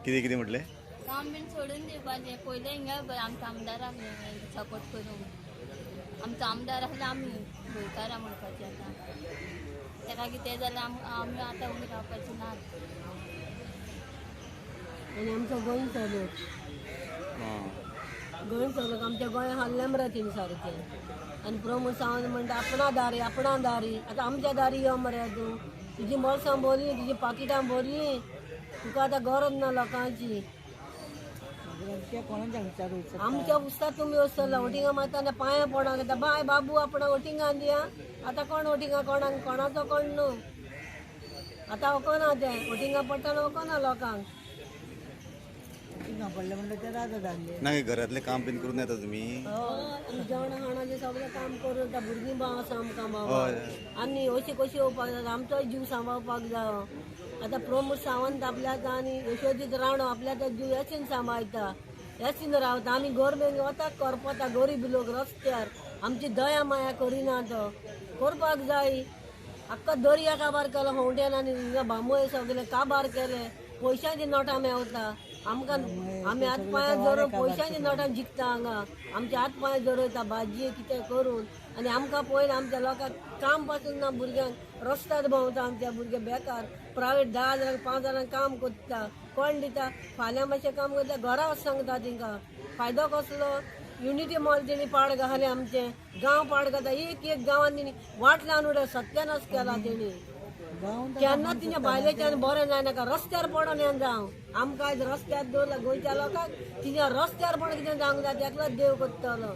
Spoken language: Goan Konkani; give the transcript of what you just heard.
कितें कितें म्हटलें? काम बीन सोडून दिवपाचें. पयलें हिंगा आमच्या आमदाराक सपोर्ट करूंक, आमचो आमदार आसलो आमी गोंयकारां म्हणपाचें. आतां ताका कितें जाल्यार आमी आतां उबी रावपाची नात. आनी आमचो गोंयचो लोक, गोंयचो लोक आमच्या गोंया हाडलें मरे तिणें सारकें. आनी प्रमोद सावंत म्हणटा आपणा दारी आपणा दारी, आतां आमच्या दारी यो मरे तूं, तुजी बोल्सां भरलीं, तुजी पाकिटां भरलीं, तुका आतां गरज ना लोकांची. आमच्या उस्ता तुमी वचतलो वोटिंगा मारता पांयां पडोंक येता, बाय बाबू आपणा वोटिंगान दिया. आतां कोण वोटिंगा कोणाक कोणाचो कोण न्हू, आतां वकोना तें वोटिंगा पडटना वकोना लोकांक. ना घरातलें काम बीन करून येता तुमी? हय, जेवण खाणाचें सगळें काम करून आतां भुरगीं बाळ आसा आमकां बाबा, आनी अशी कशी येवपाक जाय, आमचोय जीव सांबाळपाक जायो. आतां प्रमोद सावंत आपल्या आनी यशोजीत राणो आपल्या जीव हेचीन सांबाळटा, हेचीन रावता. आमी गोरमेंट वता करपता, गरीब लोक रस्त्यार, आमची दया माया करिना तो करपाक जाय. आख्खो दर्या काबार केलो होंवट्यान आनी हिंगा बांबोळे सगळे काबार केले, पयशांची नोटां मेवता आमकां. आमी हात पांय धरून पयशांची नोटां जिखता हांगा, आमच्या हात पांय जरयता भाजी कितें करून. आनी आमकां पळयन आमच्या लोकांक काम पासून ना, भुरग्यांक रस्त्यार भोंवता आमच्या भुरगे बेकार. प्रायवेट 10 हजारांक 5 हजारांक काम करता, कोण दिता? फाल्यां मातशें काम करता, घरा वच सांगता तिंका. फायदो कसलो? युनिटी मॉल तेणी पाड घालें, आमचें गांव पाड घाता, एक एक गांवान तेणी वाट लावन उडय, सत्यानाश केला तेणी. केन्ना तिच्या बायलेच्यान बरें जायनाका, रस्त्यार पडोन येवन जावं आमकां आयज रस्त्यार दवरला गोंयच्या लोकांक, तिच्या रस्त्यार पडोन कितें जावंक जाय तेकलोच देव करतलो.